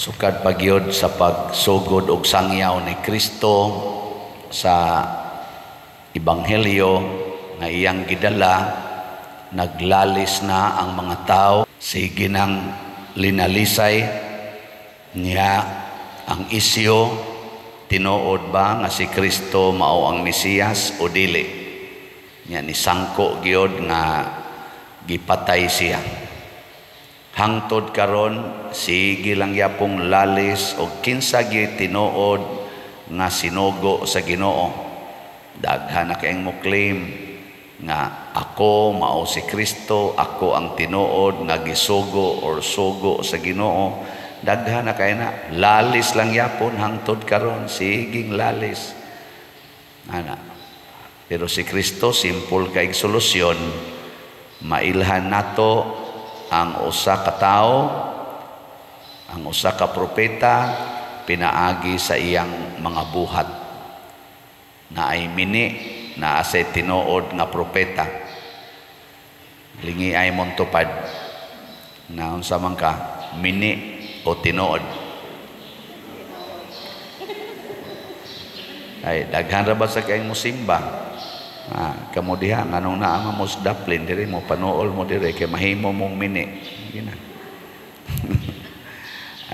Sukad pagyod sa pagsugod og sangyaw ni Kristo sa Ebanghelyo nga iyang gidala, naglalis na ang mga tao. Sige nang linalisay niya ang isyo, tinuod ba nga si Kristo mao ang Mesiyas o dili? Nya ni sangko gyud nga gipatay siya. Hangtod karon sige lang yapong lalis og kinsa gyud tinuod nga sinugo sa Ginoo. Daghan na kayong mo claim nga ako mao si Kristo, ako ang tinuod nga gisugo or sugo sa Ginoo. Daghan na kay na lalis lang yapon hangtod karon, siging lalis. Ana. Pero si Kristo simple kay solusyon, mailhan nato ang usa ka tawo, ang usa ka propeta pinaagi sa iyang mga buhat. Naay mini, naa say tinuod nga propeta. Lingi ay mong tupad. Na unsa man ka, mini o tinuod? Ay daghan ra ba sa kayong musimba? Ah, kamo diha nganong naa mo sa daplin diri mo panuol mo diri kay mahimo mong mini. Gina.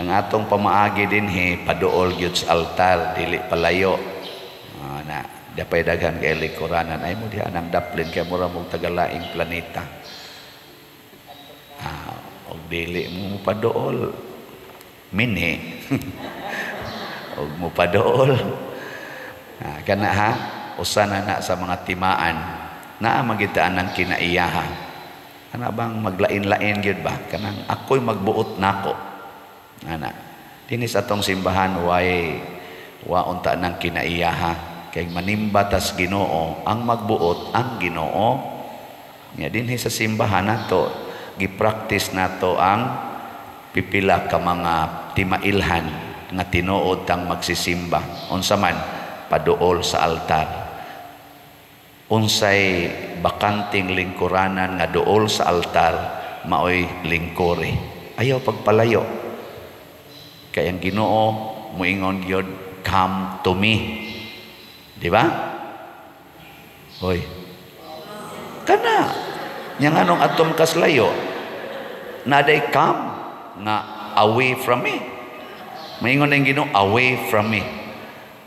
Ang atong pamaagi dinhi paduol gyud sa altar, dili palayo. Ah, na dapay daghan kay likuranan ay mo diha nang daplin kay mura mong tagalaing planeta. Ah, og dili mo paduol mini. Og mo paduol. Ah, kana ha, usa na na sa mga timaan naa magitaan ng kinaiyaha. Ana bang maglain-lain gyud ba? Kanang ako'y magbuot nako. Ana, dinhi sa atong simbahan way wa unta ng kinaiyaha kay manimba tas Ginoo, ang magbuot ang Ginoo. Nya dinhi sa simbahan nato gi-practice nato ang pipila ka mga timailhan nga tinuod tang magsisimba. Unsa man paduol sa altar. Unsay bakanting lingkuranan nga duol sa altar maoy lingkuri. Ayaw pagpalayo. Kay ang Ginoo moingon gyud, come to me. Di ba? Hoy. Kana nya nganong atom kaslayo naday come nga away from me. Moingon ang Ginoo, away from me.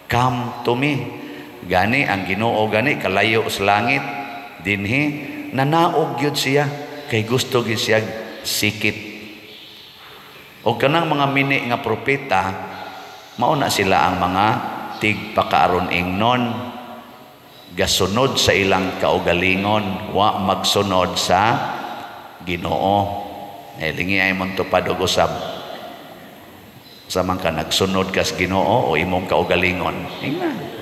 Come to me. Gani ang Ginoo gani kalayo sa langit dinhi nanaog gyud siya kay gusto gyud siya sikit. O kanang mga mini nga propeta mao na sila ang mga tigpakaaron ingnon, gasunod sa ilang kaugalingon, wa magsunod sa Ginoo. Eh lingi ay mon tupad og usab. Sa man ka nagsunod kas Ginoo o imong kaugalingon? Ingna.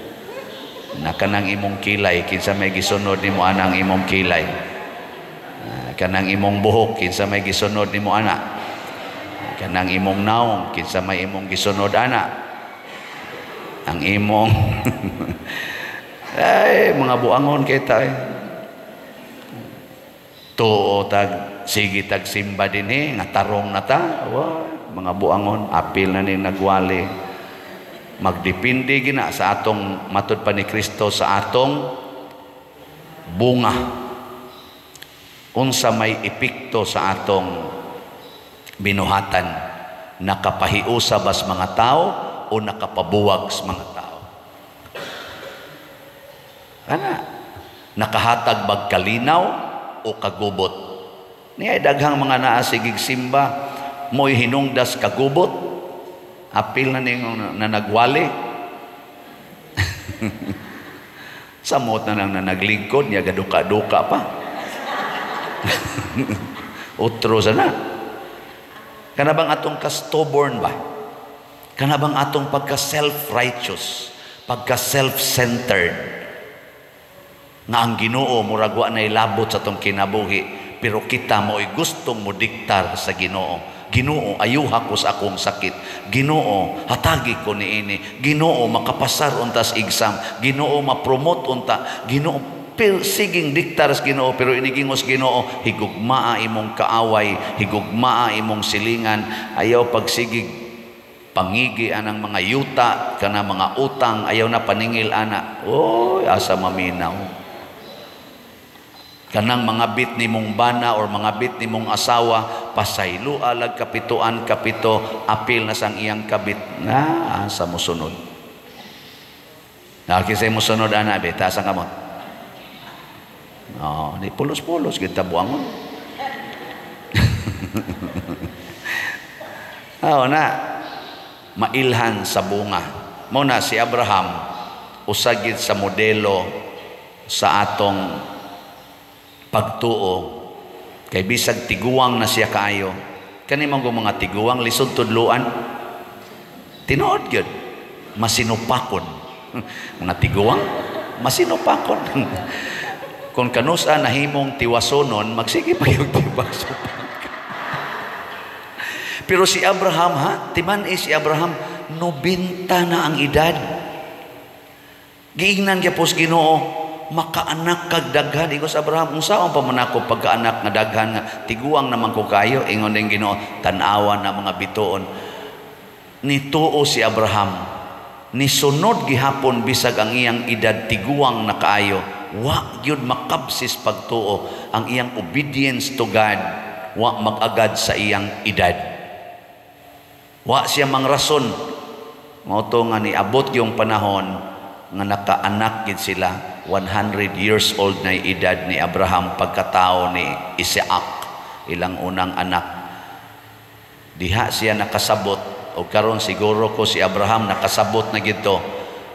Na kanang imong kilay, kinsa may gisunod nimo anang imong kilay? Kanang imong buhok, kinsa may gisunod nimo ana? Kanang imong naong, kinsa may imong gisunod ana? Ang imong ay mga buangon kita eh. Tuo tag sige tag simba dinhi nga tarong na ta. Wa, mga buangon apil na ning nagwali. Magdepende gina sa atong matud pa ni Kristo sa atong bunga. Unsa may epekto sa atong binuhatan, nakapahiusa bas mga tao o nakapabuwag sa mga tao? Ana, nakahatag bag kalinaw o kagubot? Niya daghang mga naa sigig simba mo'y hinungdas kagubot. Apil na ning na nagwali. Samot na nang nanaglingkod niya gaduka-duka pa. Utro sana. Kana bang atong ka-stubborn ba? Kana bang atong pagka self-righteous, pagka self-centered? Nga ang Ginoo murag wa nay labot sa atong kinabuhi, pero kita mo'y gustong modiktar sa Ginoo. Ginoo, ayuha ko sa akong sakit. Ginoo, hatagi ko niini. Ginoo, makapasar untas exam. Ginoo, ma-promote unta. Ginoo, pero siging diktar sa Ginoo, pero inigingos Ginoo, higugmaa imong kaaway, higugmaa imong silingan, ayaw pagsigig Pangigi anang mga yuta kana mga utang, ayaw na paningil ana. Oy, asa maminaw. Kanang mga bit ni mong bana or mga bit ni mong asawa, pasaylo alag kapituan kapito, apil na sang iyang kabit. Na asa mosunod. Nakisay mosunod ana be, taas ang kamot. Oh, di pulos-pulos kita buangon. Oh, na mailhan sa bunga. Mo na si Abraham usagid sa modelo sa atong pagtuo kay bisag tiguang na siya kaayo. Kani man mga tiguang lisod tudluan. Tinuod gyud masinupakon. Mga tiguang masinupakon. Kung kanusa nahimong tiwasonon, magsige pa yung tiwasonon. Pero si Abraham, ha? Timan si Abraham, 90 na ang edad. Giingnan gyapos Ginoo, makaanak kag daghan. Ingon sa Abraham, unsaon pa man ako pagkaanak nga daghan nga tiguang naman ko kayo. Ingon din Ginoo, tan-awan na mga bituon. Nituo si Abraham, nisunod gihapon bisag ang iyang edad tiguang na kaayo. Wa gyud makabsis pagtuo ang iyang obedience to God, wa mag-agad sa iyang edad. Wa siya mangrason. Mao to nga niabot yung panahon nga nakaanak gid sila. 100 years old na edad ni Abraham pagkatao ni Isaac, ilang unang anak. Diha siya nakasabot, o karon siguro ko si Abraham nakasabot na gito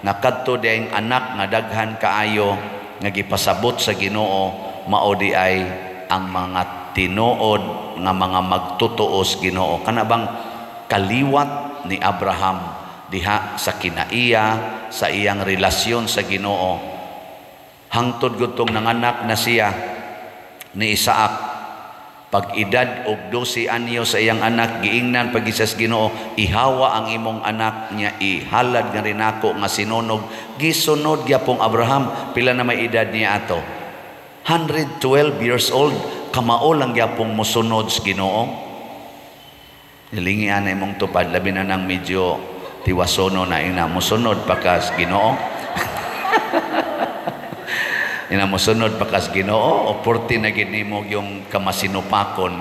nga kadto diay anak nga daghan kaayo nga gipasabot sa Ginoo, mao di ay ang mga tinuod nga mga magtutuos Ginoo. Kana bang kaliwat ni Abraham diha sa kinaiya sa iyang relasyon sa Ginoo, hangtod gutong nanganak na siya ni Isaac. Pag edad og 12 anyo sa iyang anak, giingnan pag isa sa Ginoo, ihawa ang imong anak niya, ihalad nga rinako nga sinunog. Gisunod gyapong Abraham. Pila na may edad niya ato? 112 years old. Kamao lang gyapong mosunod sa Ginoo. Nilingi ana imong tupad, labi na nang medyo tiwasono na ina mosunod pa kas Ginoo. Ina mosunod pa kas Ginoo o porti na gid nimo yung kamasinupakon.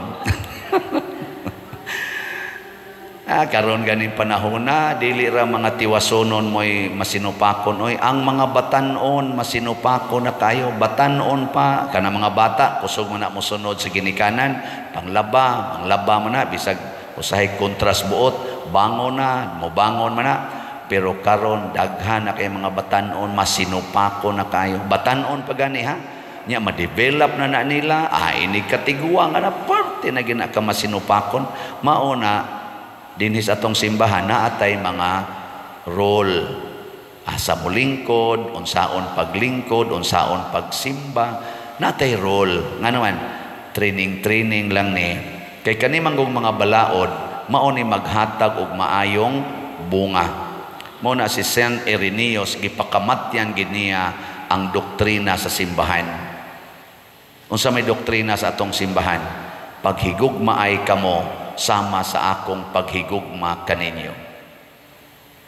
Ah, karon ganing panahon na dili ra mga tiwasonon mo'y masinupakon oy, ang mga batan-on masinupakon na kayo, batan-on pa kana mga bata kusog man na mosunod sa ginikanan, panglaba, manglaba man na bisag usahay kontras buot, bangon na, mobangon man na. Pero karon daghan na kay mga batan-on masinupako na kayo. Batan-on pa gani ha. Nya ma-develop na na nila, ah ini katiguang na parte na gina ka masinupakon. Mao na dinhi sa atong simbahan na atay mga role. Asa mo lingkod, unsaon paglingkod, unsaon pagsimba, natay role. Ngano man, training-training lang ni. Kay kani manggong mga balaod, mao ni maghatag og maayong bunga. Mao na si Saint Irenaeus gipakamatyan gid niya ang doktrina sa simbahan. Unsa may doktrina sa atong simbahan? Paghigugma ay kamo sama sa akong paghigugma kaninyo.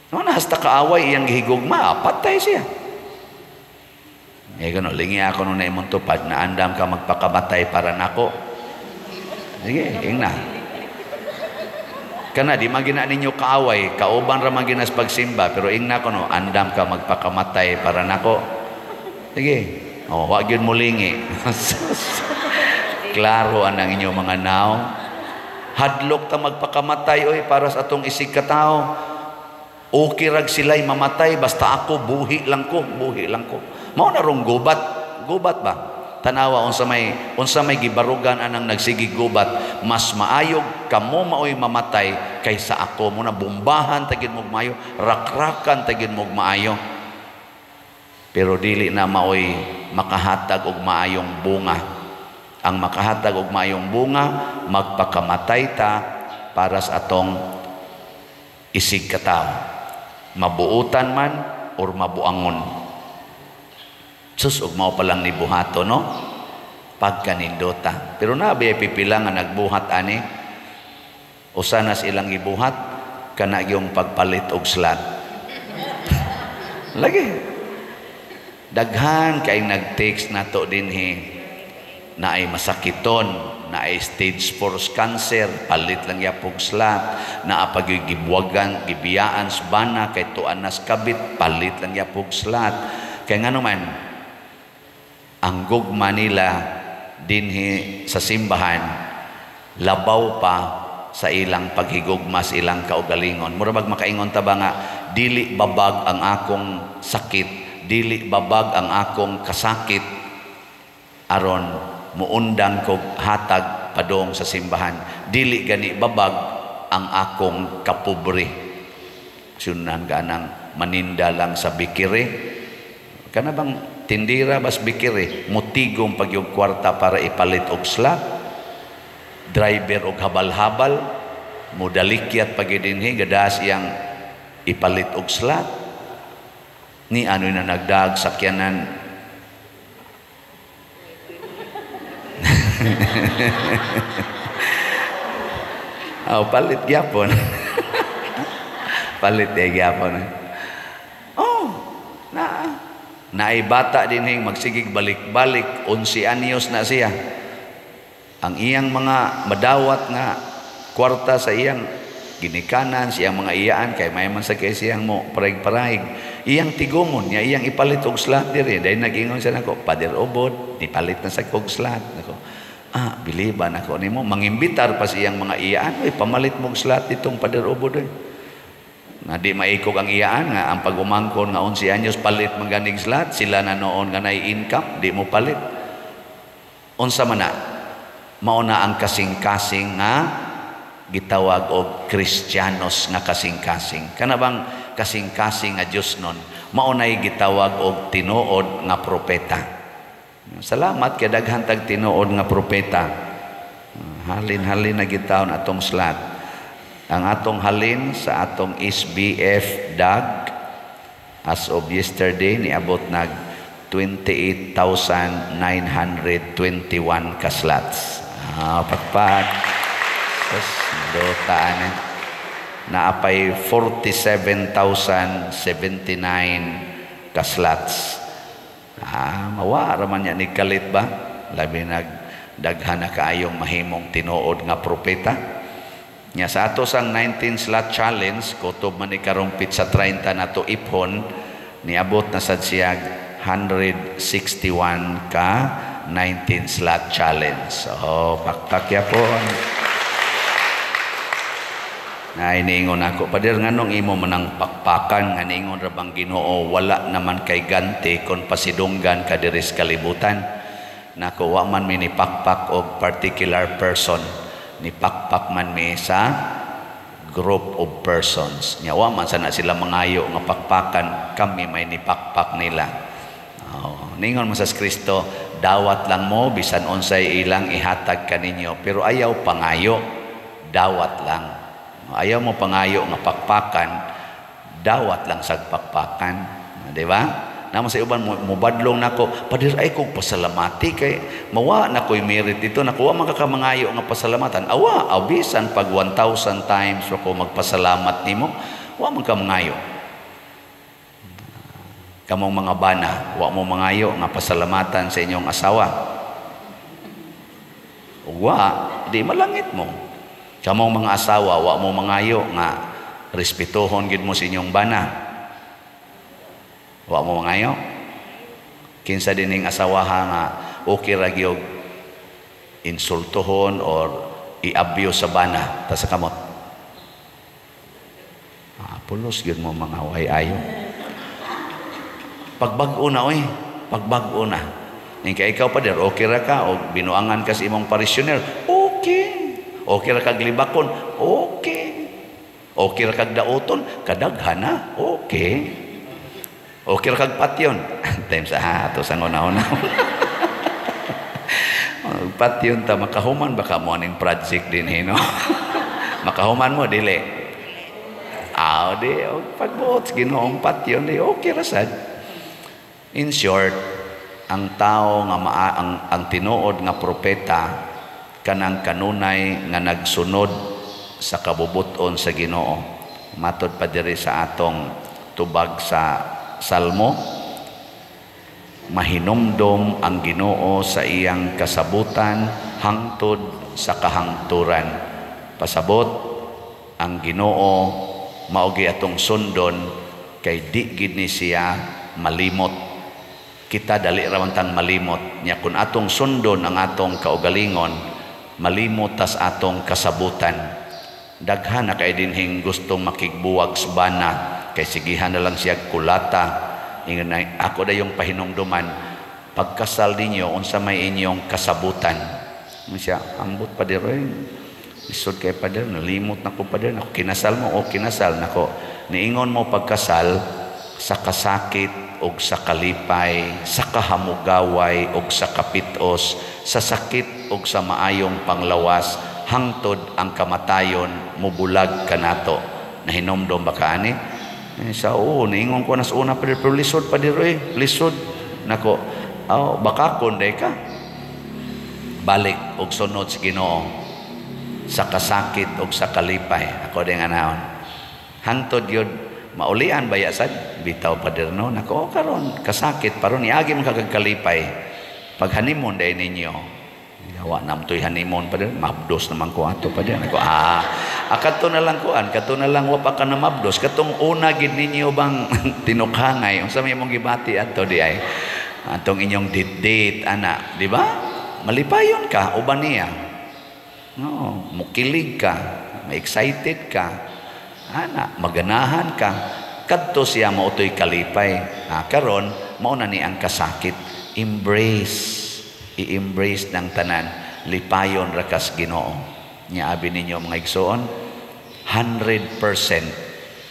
No na hasta kaaway iyang gihigugma, patay siya. Eh gano, lingi ako nung naimong tupad na andam ka magpakamatay para nako. Sige, ingna. Kana di man gina ninyo kaaway, kauban ra man ginas pagsimba, pero ingna ko no, andam ka magpakamatay para nako. Sige. Oh, wa gyud mo lingi. Klaro anang inyong mga nao. Hadlok ta magpakamatay oy para sa atong isig katao. Okay rag sila'y mamatay basta ako buhi lang ko, buhi lang ko. Mao na rong gubat, gubat ba? Tanawa unsa may gibarugan anang nagsigi gubat, mas maayog kamo maoy mamatay kaysa ako. Muna bombahan tagin mog maayo, rakrakan tagin mog maayo. Pero dili na maoy makahatag og maayong bunga. Ang makahatag og maayong bunga, magpakamatay ta para sa atong isig katao. Mabuutan man or mabuangon. Sus, ug mao pa lang ni buhato, no? Pagkanindota. Pero na ba pipila nga nagbuhat ani? Usa na ilang gibuhat, Kana yung pagpalit og slot. Lagi. Daghan kay nag-text nato dinhi na ay masakiton, na ay stage 4 cancer, palit lang yapog slot, na apag gibwagan, gibiyaan sa bana kay tuan nas kabit, palit lang yapog slot. Kay ngano man ang gugma nila dinhi sa simbahan labaw pa sa ilang paghigugma sa ilang kaugalingon. Mura bag makaingon ta ba nga dili babag ang akong sakit, dili babag ang akong kasakit aron muundang kog hatag padong sa simbahan. Dili gani babag ang akong kapobre. Sunan ka nang maninda lang sa bikiri. Kana bang tindira bas bikiri, mutigom pagyog kwarta para ipalit og slot. Driver og habal-habal, mudalikyat pagidinhi gadas iyang ipalit og slot. Ni ano na nagdag sakyanan. Oh, palit gyapon. Palit gyapon. Oh, na naay bata dinhi magsigig balik-balik 11 anyos na siya. Ang iyang mga madawat nga kwarta sa iyang ginikanan, siyang mga iyaan kay may man sa kay siyang mo parahig-parahig. Iyang tigumon niya iyang ipalit og slot diri. Dahil nag-ingon siya nako, Pader Obod, nipalit na sa kog slot nako. Ah, biliban ako nimo, mangimbitar pa siyang mga iyaan, oy pamalit mog slot ditong Pader Obod oy. Nga di maikog ang iyaan nga ang pag-umangkon nga 11 anyos palit man ganig slot, sila na noon nga nay income, di mo palit. Unsa man na? Mao na ang kasing-kasing nga gitawag og Kristiyanos nga kasing-kasing. Kana bang kasing-kasing nga Dios nun, mao nay gitawag og tinuod nga propeta. Salamat kay daghan tag tinuod nga propeta. Halin-halin na gitawon atong slot. Ang atong halin sa atong SBF DAG as of yesterday niabot nag 28,921 ka slots. Ah, pakpak. Sus, dotaan eh. Naapay 47,079 ka slots. Ah, mawa raman niya ni kalit ba? Labi nag daghan na kaayong mahimong tinuod nga propeta. Nya sa ato sang 19 slot challenge, kutob man ni karong pitsa 30 na to iphon, niabot na sad siyag 161 ka 19 slot challenge. So, pakpak yapon. Na iniingon ako, Pader, nganong imo manang pakpakan nga niingon ra bang Ginoo wala naman kay ganti kon pasidunggan ka diri sa kalibutan. Nako, wa man mi ni pakpak og particular person, ni pakpak man mi sa group of persons. Nya wa man sana sila mangayo nga pakpakan, kami may ni pakpak nila. Oh, ningon man sa Kristo, dawat lang mo bisan unsay ilang ihatag kaninyo, pero ayaw pangayo, dawat lang. Ayaw mo pangayo nga pakpakan, dawat lang sa pakpakan, di ba? Naman sa uban mubadlong nako, Pader, ay kog pasalamati kay mawa na ko'y merit dito, nakuha man ka kamangayo nga pasalamatan. Awa, abisan pag 1,000 times ako magpasalamat nimo, wa man ka mangayo. Kamong mga bana, wa mo mangayo nga pasalamatan sa inyong asawa. Wa, di malangit mo. Kamong mga asawa, wa mo mangayo nga respetuhon gid mo sa inyong bana. Wa mo mangayo. Kinsa dining asawaha nga okay ra gyud insultuhon or i-abuse sa bana ta sa kamot. Ah, pulos gyud mo mga way ayo. Pagbag-o na oy, pagbag-o na. Ning kay ikaw pader, okay ra ka og binuangan ka sa imong parishioner, okay. Okay ra kag libakon, okay. Okay ra kag dauton, kadaghan na, okay. Okay ra kag patyon. Time sa ato sa una-una. Patyon ta makahuman baka mo aning project din eh, no? Makahuman mo dili. Ah, di og pagbuot Ginoong patyon di okay ra sad. In short, ang tao nga ang tinuod nga propeta kanang kanunay nga nagsunod sa kabubuton sa Ginoo. Matod pa diri sa atong tubag sa Salmo, mahinumdom ang Ginoo sa iyang kasabutan hangtod sa kahangturan. Pasabot, ang Ginoo mao gi atong sundon kay di gid ni siya malimot. Kita dali ra man tang malimot nya, kun atong sundon ang atong kaugalingon, malimot tas atong kasabutan. Daghan na kay dinhing gustong makigbuwag sa bana kay sigihan na lang siya kulata. Ingon na ako dayong pahinumduman, pagkasal ninyo, unsa may inyong kasabutan? Ingon siya, ambot, pader, eh. Lisod kay, pader, nalimot na ko, pader. Nako, kinasal mo o kinasal nako. Niingon mo pagkasal, sa kasakit og sa kalipay, sa kahamugaway og sa kapitos, sa sakit og sa maayong panglawas, hangtod ang kamatayon mubulag kanato. Nahinomdom ba ka ani? Eh, sa oo, niingon ko nas una, pader, pero lisod, pader, eh, lisod. Nako, oh, baka kun ka. Balik og sunod sa Ginoo sa kasakit og sa kalipay. Ako din anaon. Hangtod yun, maulian ba sad? Bitaw, pader, no? Nako, karon kasakit paron niagi man kag kalipay. Pag honeymoon day ninyo, Wa nam to'y honeymoon, pader, mabdos naman ko ato, pader. Nako, ah, kadto na lang kuan, kadto na lang wa pa ka na mabdos, katong una gid ninyo bang tinukhangay, unsa may imong gibati ato di ay? Atong inyong date-date ana, di ba? Malipayon ka uban niya. No, mukilig ka, ma-excited ka. Ana, maganahan ka. Kadto siya mao to'y kalipay. Ah, karon mao na ni ang kasakit. Embrace, i-embrace ng tanan, lipayon ra kas Ginoo. Nya abi ninyo, mga igsoon, 100%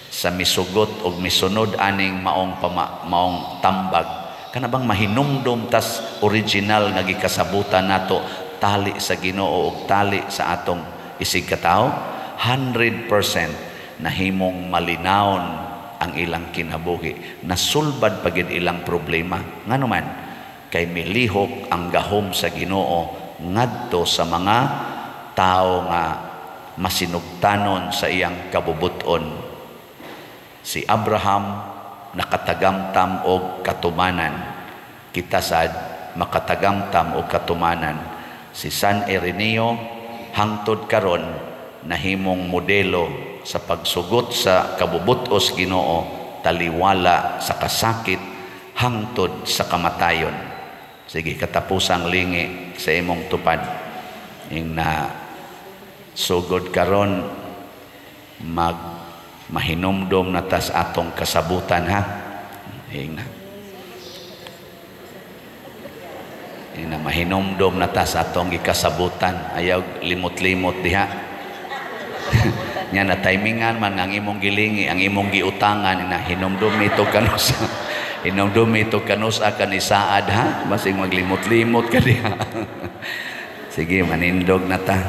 sa misugot og misunod aning maong maong tambag, kana bang mahinumdom tas original nga gikasabutan nato, tali sa Ginoo ug tali sa atong isig katawo, 100% nahimong malinawon ang ilang kinabuhi, nasulbad pa gid ilang problema. Ngano man? Kay milihok ang gahom sa Ginoo ngadto sa mga tao nga masinugtanon sa iyang kabubuton. Si Abraham nakatagamtam og katumanan, kita sad makatagamtam og katumanan. Si San Ireneo hangtod karon nahimong modelo sa pagsugot sa kabubutos Ginoo, taliwala sa kasakit hangtod sa kamatayon. Sige, katapusang lingi sa imong tupad. Ing na sugod karon, mag mahinumdom na tas atong kasabutan, ha. Ing na. Ing na mahinumdom na tas atong gikasabutan. Ayaw limot-limot diha. Nya na timingan man ang imong gilingi, ang imong giutangan na hinumdum ito kanusa. Hinumdum ito kanusa ka ni saad, ha. Basig maglimot-limot ka diha. Sige, manindog na ta.